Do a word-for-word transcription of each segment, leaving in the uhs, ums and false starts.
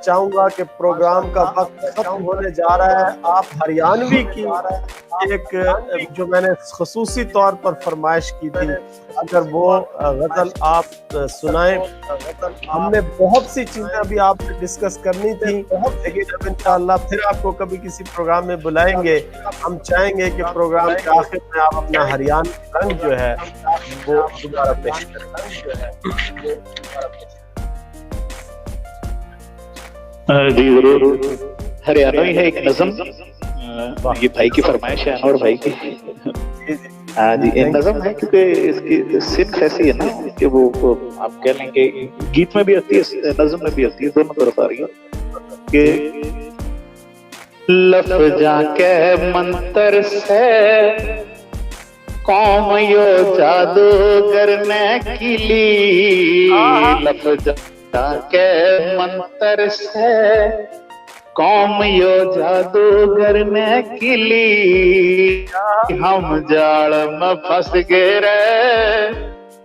चाहूंगा कि प्रोग्राम का वक्त खत्म होने जा रहा है। आप हरियाणवी की एक, जो मैंने खसूसी तौर पर फरमाइश की थी, अगर वो, अ, गजल आप, अ, सुनाएं। हमने बहुत सी चीजें अभी आपसे डिस्कस करनी थी, लेकिन अब इंशाअल्लाह फिर आपको कभी किसी प्रोग्राम में बुलाएंगे। हम चाहेंगे कि प्रोग्राम के आखिर में आप अपना हरियाणवी रंग जो है, वो दोबारा पेश करें। अ, जी जरूर। हरियाणवी है एक नज़म, अ, ये भाई की फरमाइश है, अनवर भाई की। हाँ जी, ये नज़म है क्योंकि इसकी सिंथ ऐसी है ना कि वो, वो आप कह लें कि गीत में भी आती है, नज़म में भी आती है, दोनों तरफ आ रही है कि लफ्जां के मंतर से कौम यो जादूगर ने किली, लफ्जां के मंतर से कौम यो जादूगर ने किली, हम जाल में फंस गए रे,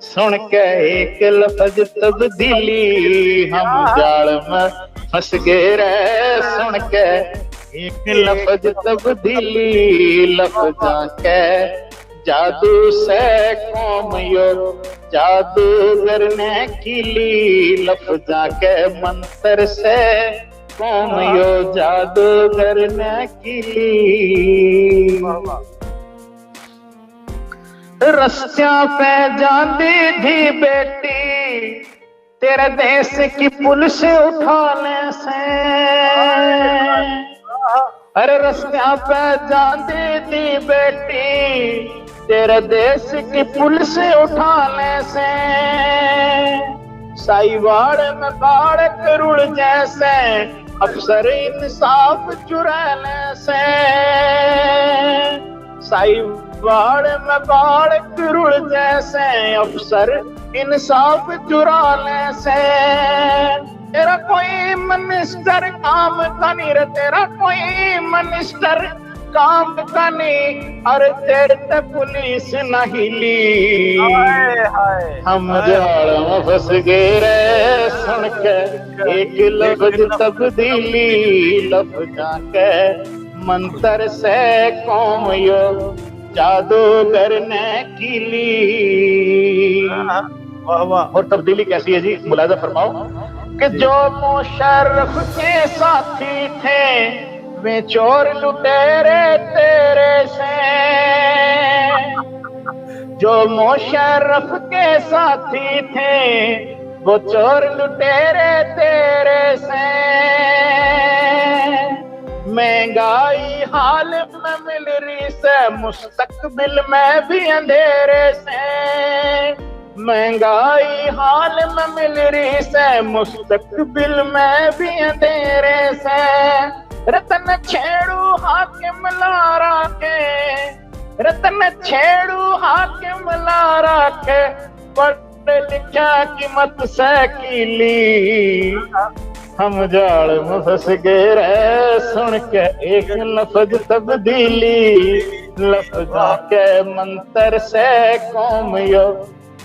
सुन के एक लफ्ज तब्दीली, हम जाल में फंस गए रे, सुन के एक लफ्ज तब्दीली, लफ्जां के जादू से कौम यो जादूगर ने किली, लफ्जां के मंतर से कौम यो जादूगर ने किली। रस्तियां पे जांदी थी बेटी, तेरे देश की पुलिस उठा ले से। अरे रस्तियां पे जांदी थी बेटी, तेरे देश की पुलिस उठा ले से। साहिवाल में बालक रुल जैसे, अफसर इंसाफ चुरा ले से। साहिवाल में बालक रुल जैसे, अफसर इंसाफ चुरा ले से। तेरा कोई मिनिस्टर काम का नहीं रे, तेरा कोई मिनिस्टर काम का नहीं, अरे तेरे ते पुलिस नहीं ली। हम जाल में फंस गए रे, सुन के एक लफ्ज तब्दीली, लफ्जां के मंतर से कौम यो जादूगर ने किली। वाह, वाह। और तब्दीली कैसी है जी, मुलाजा फरमाओ कि जो मुशर्रफ के साथी थे, वे चोर लुटेरे तेरे से। जो मुशर्रफ के साथी थे, वो चोर लुटेरे तेरे से। महंगाई हाल में मिल रही से, मुस्तकबिल में भी अंधेरे से। महंगाई हाल में मिल रही से, मुस्तकबिल में भी अंधेरे से। रतन छेड़ू हाकिम लारा के, रतन छेड़ू हाकिम लारा के, पढ़ लिखा कीमत से कीली। हम जाल में फंस गए रे, सुन के एक लफ्ज तब्दीली, लफ्जां के मंतर से कौम यो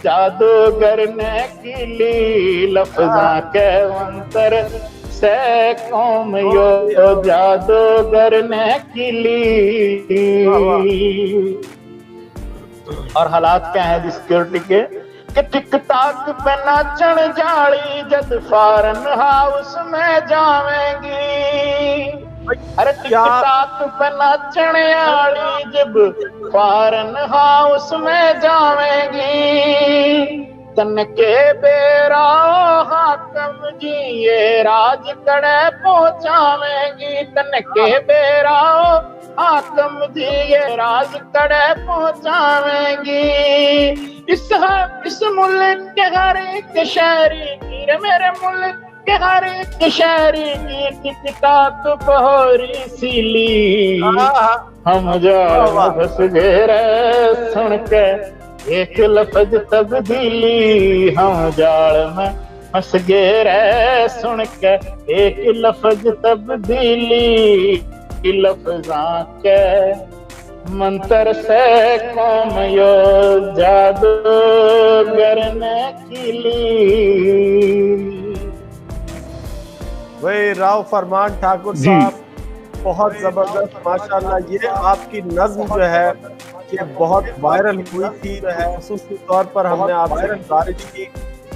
जादूगर ने किली, लफ्जां के मंतर से कौम यो जादूगर ने किली। और हालात क्या है जी सिक्योरिटी के कि टिकटॉक पे नाचण जाली जद फॉरेन हाउस में जावेंगी। अरे टिकटॉक पे नाचण आली जब फॉरेन हाउस में जावेंगी, तन के बेरा हाकम जी ये राज कड़े पहुंचावेंगी। तन के बेरा हाकम जी ये राज कड़े पहुंचावेंगी। इस इस मुल्क के हर एक शहरी की रे मेरे मुल्क के हर एक शहरी की टिकटॉक पे हो रही सीली। हम जाल में फंस गए रे सुन के एक लफ्ज तब्दीली। हम जाल में फंस गए रे सुन के एक लफ्ज तब्दीली। लफ्जां के मंतर से कौम यो जादूगर ने किली। भाई राव फरमान ठाकुर साहब, बहुत जबरदस्त, माशाल्लाह। ये आपकी नज्म जो है, ये बहुत वायरल हुई थी, खसूसी तौर पर हमने आपसे गुजारिश की।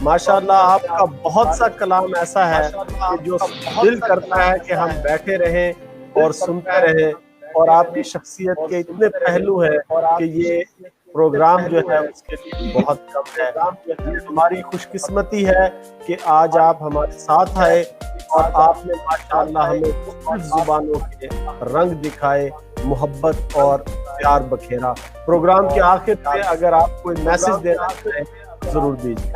माशाल्लाह, आपका बहुत सा कलाम ऐसा है कि जो दिल करता है कि हम बैठे रहें और सुनते रहें, और आपकी शख्सियत के इतने पहलू हैं कि ये प्रोग्राम जो है उसके लिए बहुत कम है। ये हमारी खुशकिस्मती है कि आज आप हमारे साथ आए और आपने माशाल्लाह हमें मुख्तलिफ जुबानों के रंग दिखाए, मोहब्बत और प्यार बखेरा। प्रोग्राम के आखिर में अगर आप कोई मैसेज देना चाहें, जरूर दीजिए।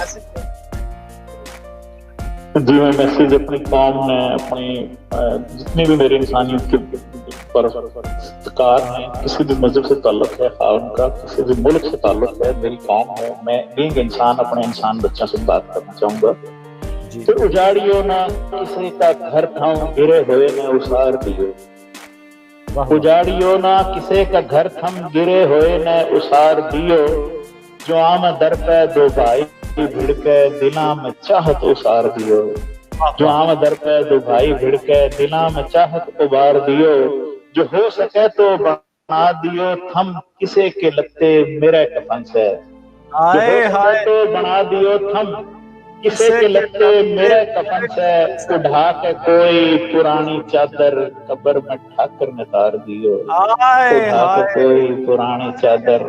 जी, मैं मैसेज अपनी कौम में, अपनी, अ, जितने भी मेरे इंसानियत के परवरदिगार हैं, किसी भी मजहब से ताल्लुक है, हाँ, उनका किसी भी मुल्क से ताल्लुक है, मेरी कौम है, मैं एक इंसान, अपने इंसान बच्चों से बात करना चाहूंगा। जी। तो उजाड़ियो ना किसी का घर, थाम गिरे हुए ने उसार दियो। वाह, वाह। उजाड़ियो ना किसे का घर, थम गिरे होए ने उसार दियो। जो आम दर पे दो भाई भिड़ के दिलां में चाहत उसार दियो। जो आम दर पे दो भाई भिड़ के दिलां में चाहत उबार दियो। जो हो सके तो बना दियो थम किसे के लत्ते मेरे कफन से। जो हो हाय, सके हाय। तो बना दियो थम किसे के लत्ते मेरे कफन से। उठा के कोई पुरानी चादर कब्र में ठाकर ने तार दियो। हाय, उठा के हाय। कोई पुरानी चादर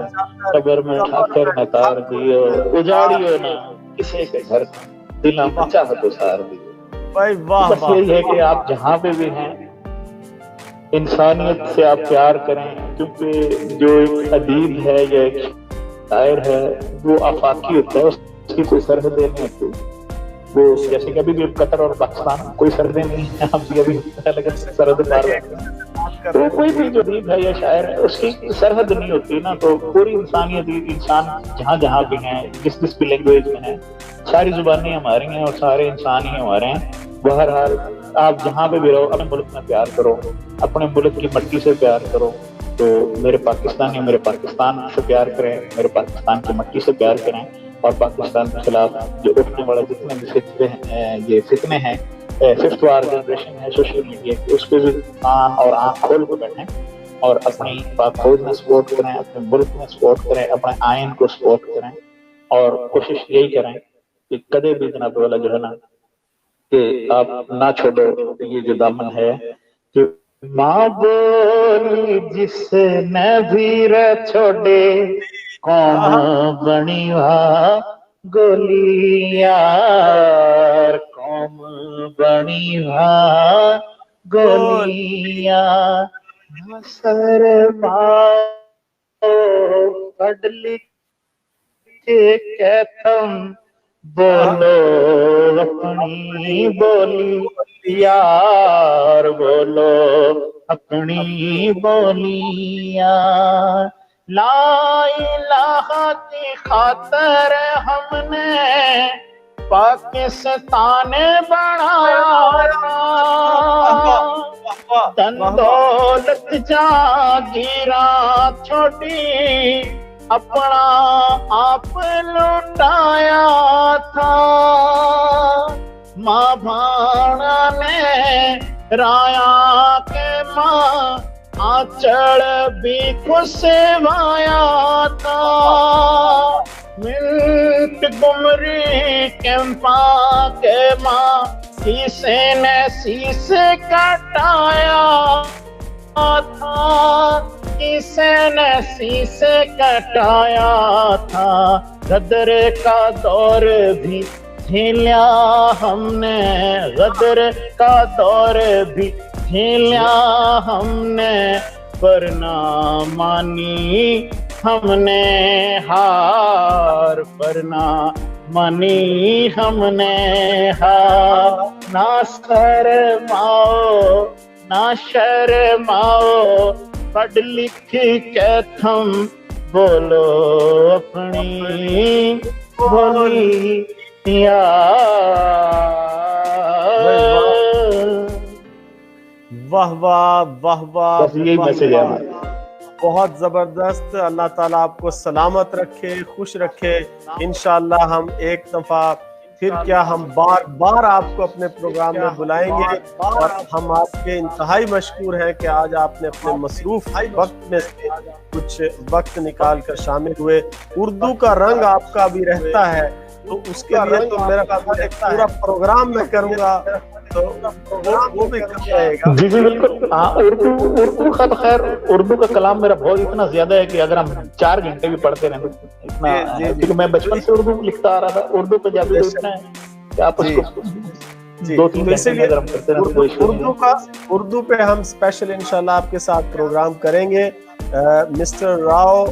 कब्र में ठाकर ने तार दियो। उजाड़ियो ना किसे के घर, दिलां में चाहत उसार दियो। भाई वाह, बस वाह। यही है कि आप जहाँ पे भी हैं, इंसानियत से आप प्यार करें, क्योंकि जो एक अदीब है या एक शायर है, वो आफाकी होता है, उसकी कोई सरहदें नहीं होती। वो जैसे कि अभी भी कतर और पाकिस्तान कोई सरहदें नहीं है, हम भी अभी अलग सरहद पार कर रहे हैं। तो कोई भी जो अदीब है या शायर है, उसकी सरहद नहीं होती ना, तो पूरी इंसानियत, इंसान जहाँ जहाँ भी हैं, जिस जिस भी लैंग्वेज में हैं, सारी जुबानें हमारी हैं और सारे इंसान ही हमारे हैं। बहरहाल, आप जहाँ पे भी रहो, अपने मुल्क में प्यार करो, अपने मुल्क की मट्टी से प्यार करो। तो मेरे पाकिस्तानी मेरे पाकिस्तान से प्यार करें, मेरे पाकिस्तान की मट्टी से प्यार करें, और पाकिस्तान के खिलाफ जो उठने वाला जितने भी फितने हैं, ये फितने हैं, फिफ्थ वार जनरेशन है सोशल मीडिया की, उस पर भी कान और आँख खोल के बैठें और अपनी पाक फौज में सपोर्ट करें, अपने मुल्क में सपोर्ट करें, अपने आइन को सपोर्ट करें। और कोशिश यही करें कि कदे भी जनाब वाला जो है ना, कि आप ना छोड़ो ये जो दामन है। कि माँ बोली जिसने भी रे छोड़े, कौम बनी वा गोली यार, कौम बनी वा गोली यार। ना शर्माओ पढ़ लिख के थम बोलो अपनी बोली यार, बोलो अपनी बोली यार। ला इलाहा की खातर हमने पाकिस्तान बनाया था। धन दौलत जागीरा छोड़ी अपना आप लुटाया था। माँ भाणा ने राया के माँ आंचल भी खुशवाया था। मिनट गुमरी कैंपा के माँ किसे ने शीश कटाया था, किसे ने शीश कटाया था। गदर का दौर भी झेलिया हमने, गदर का दौर भी झेलिया हमने, पर ना मानी हमने हार, पर ना मानी हमने हार। ना शर्माओ ना शर्माओ, पढ़ लिख के थम बोलो अपनी बोली यार। वाह वाह, वाह वाह, बस यही वाह मैसेज है वाह। हमारा। बहुत जबरदस्त। अल्लाह ताला आपको सलामत रखे, खुश रखे। इंशाल्लाह हम एक दफा फिर क्या हम बार बार आपको अपने प्रोग्राम में बुलाएंगे। और हम आपके इंतहाई मशकूर हैं कि आज आपने अपने मसरूफ वक्त में से कुछ वक्त निकाल कर शामिल हुए। उर्दू का रंग आपका भी रहता है, तो उसके लिए तो मेरा ख्याल है पूरा प्रोग्राम मैं करूंगा, तो वो, वो भी कर रहेगा। जी जी बिल्कुल। हाँ, उर्दू उर्दू का तो खैर, उर्दू का कलाम मेरा बहुत इतना ज्यादा है कि अगर हम चार घंटे भी पढ़ते रहें तो इतना, जी, जी, जी। क्योंकि मैं बचपन से उर्दू लिखता आ रहा था। उर्दू पे जादू तो बेशक। इतना है कि आप जी। उसको जी, दो तीन तो घंटे इसीलिए में अगर हम करते रहें तो कोई उर्दू इशू नहीं उर्दू है। का उर्दू पे हम स्पेशल इंशाल्लाह आपके साथ प्रोग्राम करेंगे। मिस्टर राव, अ,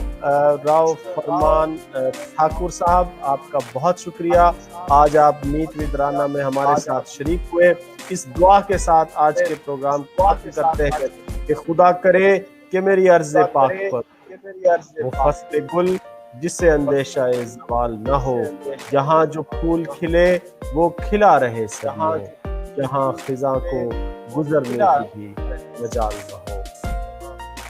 राव फरमान, अ, ठाकुर साहब, आपका बहुत शुक्रिया। आज आप मीट विद राना में हमारे साथ शरीक हुए। इस दुआ के साथ आज के प्रोग्राम को खत्म करते हैं कि खुदा करे कि मेरी अर्ज पाक पर वो फसले गुल जिसे अंदेशा जवाल ना हो, जहाँ जो फूल खिले वो खिला रहे सदियों, जहाँ खिजा को गुजरने की भी मजाल ना हो।